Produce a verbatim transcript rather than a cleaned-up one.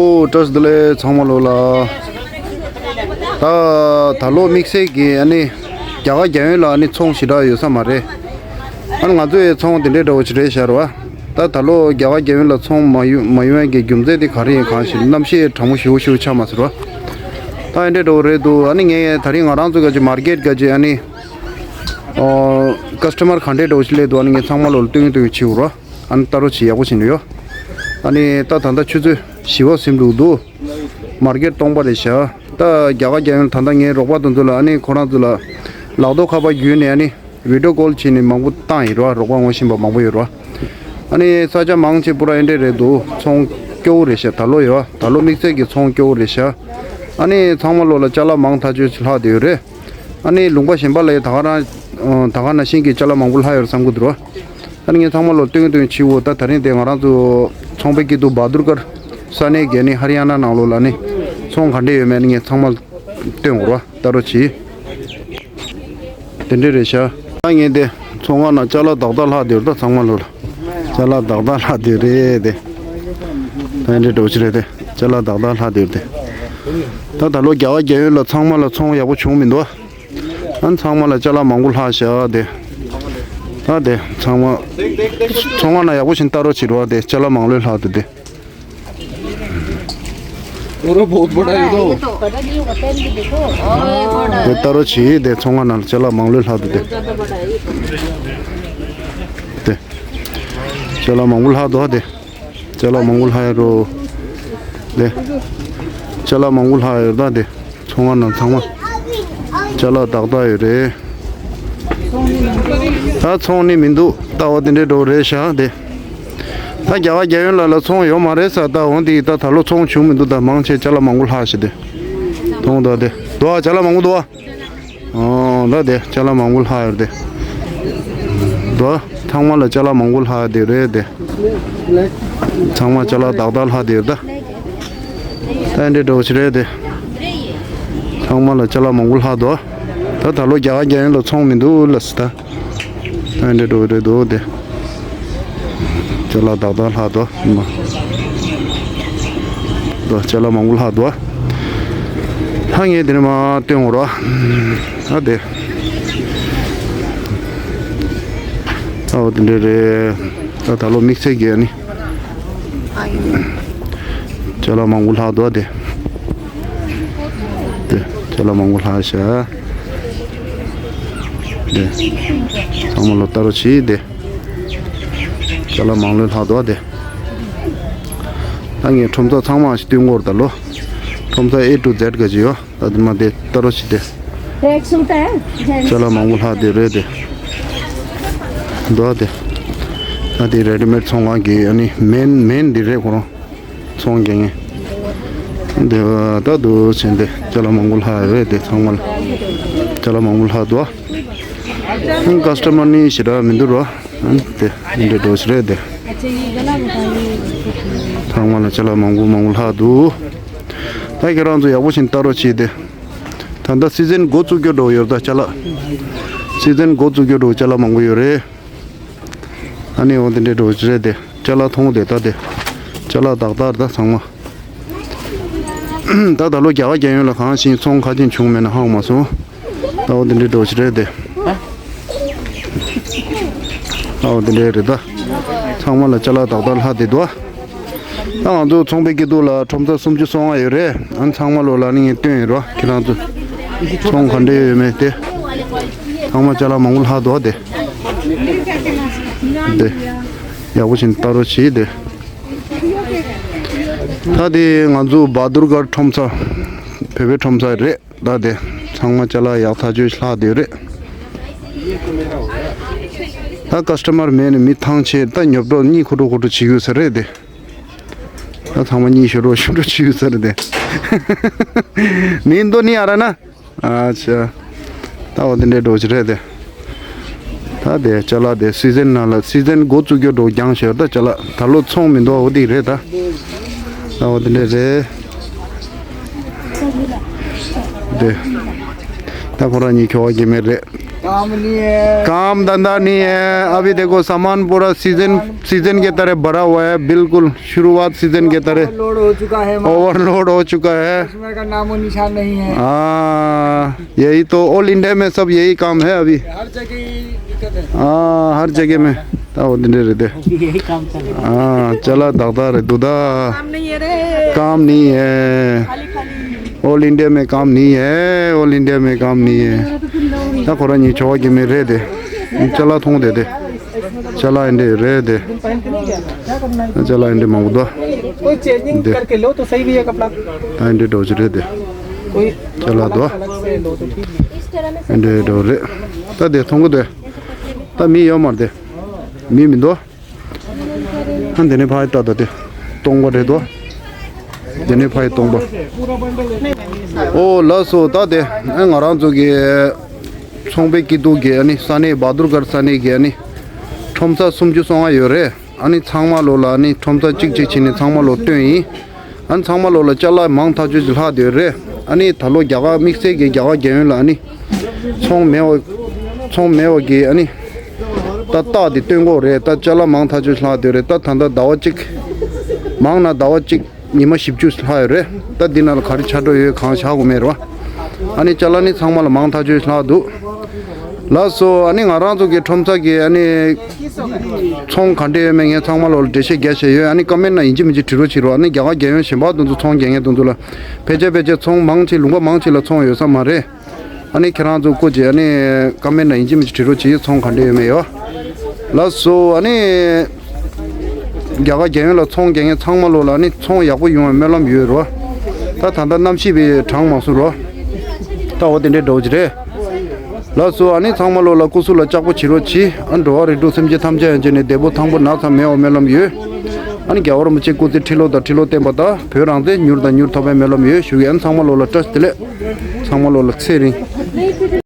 ཨོ་བཀྲ་ཤིས་བདེ་ལེགས་ཚང་མ་ལོ་ལ། ད་ད་ལོ་དམིགས་བསལ་གྱི་ཨ་ནི་རྒྱ་གར་རྒྱལ་ཡོངས་ལ་ཨ་ནི་ཚོང་ཞེ་དྲག་ཡོད་ས་མ་རེད། ཨ་ནི་ང་ཚོའི་ཚོང་དེ་འདྲའི་འདྲ་བོ་ཞིག་རེད་ཤག་ར་བ། ད་ད་ལོ་རྒྱ་གར་རྒྱལ་ཡོངས་ལ་ཚོང་མ་ཡོང་མ་ཡོང་ཡས་ཀྱི་རྒྱུ་མཚན་དེ་ག་རེ་ཡིན་གང་ཞིག་རྣམ་ཤེས་དྲང་མོ་ཞེ་པོ་ཞེ་པོ་ཆགས་མ་སོང་ར། ད་ཨེ་འདྲའི་འདྲ་བོ་རེད་འདུག་ཨ་ནི་ངས་ད་རིང་ང་རང་ཚོ་ག་ཅིག་མར་ཀེཊ་ག་ཅིག་ཨ་ནི་ཨོ་ཀ་སི་ཊ་མར་ག་འདྲའི་འདྲ་བོ་ཞིག་སླེབས་འདུག་ཨ་ནི་ངས་ཚང་མ་ལོ་ལ་སྟོན་སྟོན་བྱེད་འོ་ར། ཨ་ནི་ལྟ་རོགས་བྱེད། ཡག་པོ་བྱེད་ནི་ཡོད། ཨ་ནི་ད་ད་ལྟ་ཆུ་ཚོད་བཞི་པ་ཟིན་འདུག་འདུག་མར་ཀེཊ་སྟོང་པ་རེད་ཤག་ད་རྒྱ་གར་རྒྱལ་ཡོངས་ད་ལྟ་ངའི་རོགས་པ་དེ་ཚོ་ལ་ཨ་ནི་ཁོ་རང་ཚོ་ལ་ལག་ཐོག་ཁ་པར་བརྒྱུད་ནས་ཨ་ནི་བི་ཌི་ཡོ་ཀོལ་བྱས་ནས་མང་པོ་བཏང་ཡིན་རོགས། རོགས་པ་ངོ་ཤེས་པ་མང་པོ་ཡོད་རོགས། ཨ་ནི་ས་ཆ་མང་ཆེ་པུ་ར་ཨེ་འདྲས་རེད་འདུག་ཚོང་སྐྱོ་བོ་རེད་ཤག་ད་ལོ་ཡོད། ད་ལོ་དམིགས་བསལ་གྱི་ཚོང་སྐྱོ་བོ་རེད་ཤག་ཨ་ནི་ཚང་མ་ལོ་ལ་ཅ་ལག་མང་ཐག་ཆོད་ཅིག་ལྷག་བསྡད་ཡོད་རེད། ཨ་ནི་ལུང་པ་གཞན་པ་ལ་ཡ་ད་ག་རང་ད་ག་ནང་བཞིན་གྱི་ཅ་ལག་མང་པོ་ལྷག་ཡོད་རེད་བསམ་གྱི་འདུག་རོགས། ཨ་ནི་ངས་ཚང་མ་ལོ་སྟོན་གྱི་སྟོན་གྱི་བྱེད་འོ། ད་ད་རིང་དེ་ང་རང་ཚོ་ཚོང་པའི་སྐྱིད་སྡུག་བ་དུར་དཀར་ས་གནས་ཀྱི་ཨ་ནི་ཧ་རི་ཡ་ན་ནང་ལོགས་ལ་ཨ་ནི་ཚོང་ག་འདྲས་ཡོད་མེད་ཨ་ནི་ངས་ཚང་མ་སྟོན་འོ་རོགས། ལྟ་རོགས་བྱེད། དེ་འདྲས་རེད་ཤག་ད་ངས་དེ་ཚོང་ཁང་ནང་ཅ་ལག་དག་དག་ལྷག་བསྡད་ཡོད་རེད། ད་ཚང་མ་ལོ་ལ་ཅ་ལག་དག་དག་ལྷག་བསྡད་ཡོད་རེད་དེ། ད་འདྲས་འགྲོ་ཆེ་རེད་དེ། ཅ་ལག་དག་དག་ལྷག་བསྡད་ཡོད་རེད་དེ། ད་ད་ལོ་རྒྱ་གར་རྒྱལ་ཡོངས་ལ་ཚང་མ་ལ་ཚོང་ཡག་པོ་བྱུང་མི་འདུག་ཨ་ཚང་མ་ལ་ཅ་ལག་མང་པོ་ལྷག་ཤག་དེ། ད་དེ་ཚང་མ་ཚོང་ཁང་ནང་ཡག་པོ་ཞིག་ལྟ་རོགས་བྱེད་རོགས། དེ་ཅ་ལག་མང་ལོས་ལྷག་འདུག་དེ། और बहुत बड़ा है तो। ये तो। बड़ा नहीं होगा, पहन के देखो। ओए, बड़ा है। དེ་ལྟ་རོགས་བྱེད། དེ་ཚོང་ཁང་ནང་ལ་ཅ་ལག་མང་ལོས་ལྷག་འདུག་དེ། དེ་ཅ་ལག་མང་པོ་ལྷག་འདུག་དེ། ཅ་ལག་མང་པོ་ལྷག་ཡོད་རོ། དེ་ཅ་ལག་མང་པོ་ལྷག་ཡོད་ད་དེ། ཚོང་ཁང་ནང་ཚང་མ་ཅ་ལག་དག་དག་ཡོད་རེད། ད་ཚོང་ནི་མི་འདུག་ད་འོ་དེ་འདྲའི་འགྲོ་རེད་ཤག་དེ། ད་རྒྱ་གར་རྒྱལ་ཡོངས་ལ་ལ་ཚོང་ཡོད་མ་རེད་ས། ད་འོ་འདི་ད་ད་ལོ་ཚོང་བྱུང་མི་འདུག་ད་མང་ཆེ་ཅ་ལག་མང་པོ་ལྷག་ཤག་དེ། མཐོང་ད་དེ་འདུག་ཅ་ལག་མང་པོ་འདུག་ཨོ་ད་དེ་ཅ་ལག་མང་པོ་ལྷག་ཡོད་དེ། འདུག་ཚང་མ་ལ་ཅ་ལག་མང་པོ་ལྷག་དེ་རེད་དེ། ཚང་མ་ཅ་ལག་དག་དག་ལྷག་དེ་ཡོད་ད། ད་འདྲས་འགྲོ་ཆེ་རེད་དེ། ཚང་མ་ལ་ཅ་ལག་མང་པོ་ལྷག་འདུག་ད་ད་ལོ་རྒྱ་གར་རྒྱལ་ཡོངས་ལ་ཚོང་མི་འདུག་ལ་སི་ད། ད་འདྲས་འགྲོ་རེད་འདུག་དེ། ཅ་ལག་དག་དག་ལྷག་འདུག་མ། འདུག་ཅ་ལག་མང་པོ་ལྷག་འདུག་ད་ངས་དེ་ནས་མ་སྟོན་འོ་ར། ཨ་དེ། ཨའོ་དེ་འདྲས་རེད། ད་ད་ལོ་དམིགས་བསལ་གྱི་ཨ་ནི། ཅ་ལག་མང་པོ་ལྷག་འདུག་དེ། དེ་ཅ་ལག་མང་པོ་ལྷག་ཤག་དེ། ཚང་མ་ལོ་ལྟ་རོགས་བྱེད་དེ། ཅ་ལག་མང་ལོས་ལྷག་འདུག་དེ། ད་ངས་ཁྲོམ་ས་ཚང་མ་ཞིག་སྟོན་གོ་ར། ད་ལོ་ཁྲོམ་ས་ཨེ་ཊུ་ཛེཌ་ག་ཅིག་ཡོད། ད་དེ་མ་དེ་ལྟ་རོགས་བྱེད་དེ། ཅ་ལག་མང་པོ་ལྷག་དེ་རེད་དེ། འདུག་དེ། ད་དེ་རེ་ཌི་མེཌ་ཚོང་ཁང་གི་ཨ་ནི་མེན་མེན་འདི་རེད་ཁོ་རང་། ཚོང་རྒྱག་མཁན། འདི་ད་དུ་ཕྱིན་ཏེ་ཅ་ལག་མང་པོ་ལྷག་ཡོད་རེད་དེ། ཚང་མ་ལ་ཅ་ལག་མང་པོ་ལྷག་འདུག་ཀ་སི་ཊ་མར་ནི་ཞེ་དྲག་མི་འདུག་རོ། དེ་འདྲ་འགྲོ་ཞིག་རེད་དེ། ཚང་མ་ལ་ཅ་ལག་མང་པོ་མང་པོ་ལྷག་འདུག་ད་ཁྱེད་རང་ཚོ་ཡག་པོ་ཞིག་ལྟ་རོགས་བྱེད་དེ། ད་ལྟ་སི་ཛན་འགོ་བཙུགས་རྒྱུ་འགྲོ་ཡོད་ད་ཅ་ལག་སི་ཛན་འགོ་བཙུགས་རྒྱུ་འགྲོ་ཅ་ལག་མང་པོ་ཡོད་རེད། ཨ་ནི་འོ་དེ་འདྲའི་འགྲོ་རེད་དེ། ཅ་ལག་མཐོང་དེ་ད་དེ། ཅ་ལག་དག་དག་ད་ཚང་མ། ད་ད་ལོ་རྒྱ་གར་རྒྱལ་ཡོངས་ལ་གང་ཞིག་ཚོང་ཁ་ཅན་བྱུང་མེད་ན་ཧ་གོ་མ་སོང་། ད་འོ་དེ་འདྲའི་འགྲོ་རེད་དེ། ཨའོ་དེ་འདྲའི་རེད་ད། ཚང་མ་ལ་ཅ་ལག་དག་དག་ལྷག་དེ་འདུག་ད་ང་ཚོ་ཚོང་པའི་སྐྱིད་སྡུག་ལ་ཁྲོམ་ས་སུམ་ཅུ་སོ་ལྔ་ཡོད་རེད། ཨ་ཚང་མ་ལོ་ལ་ནི་ངས་སྟོན་ཡོད་རོ། ཁྱེད་རང་ཚོ་ཚོང་ག་འདྲ་ཡོད་མེད་དེ། ཚང་མ་ཅ་ལག་མང་པོ་ལྷག་འདུག་དེ། དེ། ཡག་པོ་བྱིན་ལྟ་རོགས་བྱེད་དེ། ད་དེ་ང་ཚོ་བ་དུར་སྒར་ཁྲོམ་ས། བོད་པའི་ཁྲོམ་ས་རེད། ད་དེ་ཚང་མ་ཅ་ལག་ཡག་ཐག་ཆོད་ལྷག་དེ་རེད། ད་ཀ་སི་ཊ་མར་མེད་ནས་མི་ཐང་ཆད་ད་ཉོབ་འགྲོ་གཉིད་ཁུག་འགྲོ་ཁུག་འགྲོ་བྱེད་ཀྱི་ཡོད་ས་རེད་དེ། ད་ཚང་མ་གཉིད་ཤོར་འགྲོ་ཤོར་འགྲོ་བྱེད་ཀྱི་ཡོད་ས་རེད་དེ། མི་འདུག་ནི་ཨ་ར་ན། ཨ་ཆ། ད་འོ་དེ་འདྲའི་འགྲོ་ཅི་རེད་དེ། ད་དེ་ཅ་ལག་དེ་སི་ཛན་ནང་ལ་སི་ཛན་འགོ་བཙུགས་རྒྱུ་འགྲོ་རྒྱང་ཤོར་ད་ཅ་ལག་ད་ལོ་ཚོང་མི་འདུག་འོ་དེ་རེད་ད། ད་འོ་དེ་འདྲ་རེད། དེ། ད་ཁོ་རང་གཉིས་ཁྱོ་ག་གི་མེད་རེད། काम नहीं है। काम धंधा नहीं है। अभी देखो, सामान पूरा सीजन, सीजन के तरह भरा हुआ है, बिल्कुल शुरुआत सीजन के तरह। ओवरलोड हो चुका है माल। ओवरलोड हो चुका है। कस्टमर का नामो निशान नहीं है। हाँ, यही तो, ऑल इंडिया में सब यही काम है अभी। हर जगह ही दिक्कत है। हाँ, हर जगह में। ताओ दिन रे दे। यही काम चल रहा है। हाँ, चला दादा रे दुदा। काम नहीं है रे। काम नहीं है। खाली खाली। ऑल इंडिया में काम नहीं है, ऑल इंडिया में काम नहीं है। ད་ཁོ་རང་གཉིས་ཆོ་ག་གི་མི་རེད་དེ། ཅ་ལག་མཐོང་དེ་དེ། ཅ་ལག་འདི་རེད་དེ། ཅ་ལག་འདི་མང་པོ་འདུག། कोई चेंजिंग करके लो तो सही भैया कपड़ा। ད་འདི་འདྲ་ཅིག་རེད་དེ། कोई ཅ་ལག་འདུག། अलग से लो तो ठीक है। འདི་འདྲ་རེད། ད་དེ་མཐོང་གི་དེ། ད་མི་ཡོད་མ་རེད་དེ། མི་མི་འདུག། ཨ་འདི་ནས་ཕར་ལྟ་ད་དེ་སྟོང་པ་རེད་དོ། འདི་ནས་ཕར་སྟོང་པ། ཨོ་ལགས་སོ། ད་དེ་ཨ་ང་རང་ཚོ་གི་ཚོང་པའི་སྐྱིད་སྡུག་གི་ཨ་ནི་ས་གནས་བ་དུར་སྒར་ས་གནས་ཀྱི་ཨ་ནི་ཁྲོམ་ས་སུམ་ཅུ་སོ་ལྔ་ཡོད་རེད། ཨ་ནི་ཚང་མ་ལོ་ལ་ཨ་ནི་ཁྲོམ་ས་གཅིག་གཅིག་བྱས་ནས་ཚང་མ་ལོ་སྟོན་ཡིན། ཨ་ནི་ཚང་མ་ལོ་ལ་ཅ་ལག་མང་ཐག་ཆོད་ཅིག་ལྷག་བསྡད་ཡོད་རེད། ཨ་ནི་ད་ལོ་རྒྱ་གར་དམིགས་བསལ་གྱི་རྒྱ་གར་རྒྱལ་ཡོངས་ལ་ཨ་ནི་ཚོང་མེད་པ། ཚོང་མེད་པ་གི་ཨ་ནི་ད་རྟགས་དེ་སྟོན་གྱི་ཡོད་རེད། ད་ཅ་ལག་མང་ཐག་ཆོད་ལྷག་བསྡད་ཡོད་རེད། ད་ད་ལྟ་ཟླ་བ་གཅིག། མང་ན་ཟླ་བ་གཅིག་ཉི་མ་བཞི་བཅུ་ལྷག་ཡོད་རེད། ད་འདི་ནང་ལ་ག་རེ་ཆགས་འགྲོ་ཡོད་གང་བཞག་དགོས་མེད་རེད་བ། ཨ་ནི་ཅ་ལག་ནི་ཚང་མ་ལ་མང་ཐག་ཆོད་ལྷག་འདུག། ལགས་སོ། ཨ་ནི་ང་རང་ཚོ་གི་ཁྲོམ་ས་གི་ཨ་ནི་ཚོང་ག་འདྲ་ཡོད་མེད་ངས་ཚང་མ་ལོ་ལ་འགྲེལ་བཤད་རྒྱག་བྱས་ཡོད། ཨ་ནི་ཀ་མེན་ན་ཡིན་གཅིག་མིན་གཅིག་བྲིས་རོགས་བྱེད་རོགས། ཨ་ནི་རྒྱ་གར་རྒྱལ་ཡོངས་གཞན་པ་དེ་ཚོ་ཚོང་རྒྱག་མཁན་དེ་ཚོ་ལ་ཕལ་ཆེར་ཕལ་ཆེར་ཚོང་མང་ཆེ་ལུང་པ་མང་ཆེ་ལ་ཚོང་ཡོད་ས་མ་རེད། ཨ་ནི་ཁྱེད་རང་ཚོ་སྐུ་མཁྱེན་ཨ་ནི་ཀ་མེན་ན་ཡིན་གཅིག་མིན་གཅིག་བྲིས་རོགས་བྱེད། ཚོང་ག་འདྲ་ཡོད་མེད་ཡོད། ལགས་སོ། ཨ་ནི་རྒྱ་གར་རྒྱལ་ཡོངས་ལ་ཚོང་རྒྱག་མཁན་ཚང་མ་ལོ་ལ་ཨ་ནི་ཚོང་ཡག་པོ་ཡོང་བའི་སྨོན་ལམ་ཡོད་རོ། ད་ད་ལྟ་གནམ་གཤིས་པའི་གྲང་མ་སོང་རོ། ད་འོ་དེ་འདྲའི་འགྲོ་གི་རེད། ལགས་སོ། ཨ་ནི་ཚང་མ་ལོ་ལ་སྐུ་གཟུགས་ལ་ལྕགས་པོ་བྱེད་རོགས་གྱིས། ཨ་འགྲོ་བ་རིགས་དྲུག་སེམས་ཅན་ཐམས་ཅད་ཡང་བྱས་ནས་བདེ་པོ་ཐང་པོ་ན་ཚ་མེད་པ་སྨོན་ལམ་ཡོད། ཨ་ནི་རྒྱལ་བ་རིན་པོ་ཆེ་སྐུ་ཚེ་ཁྲི་ལོ་དང་ཁྲི་ལོ་བརྟན་པ་དང་བོད་རང་བཙན་མྱུར་དང་མྱུར་ཐོབ་པའི་སྨོན་ལམ་ཡོད་ཞུ་གི། ཨ་ནི་ཚང་མ་ལོ་ལ་བཀྲ་ཤིས་བདེ་ལེགས། ཚང་མ་ལོ་ལ་ཚེ་རིང་།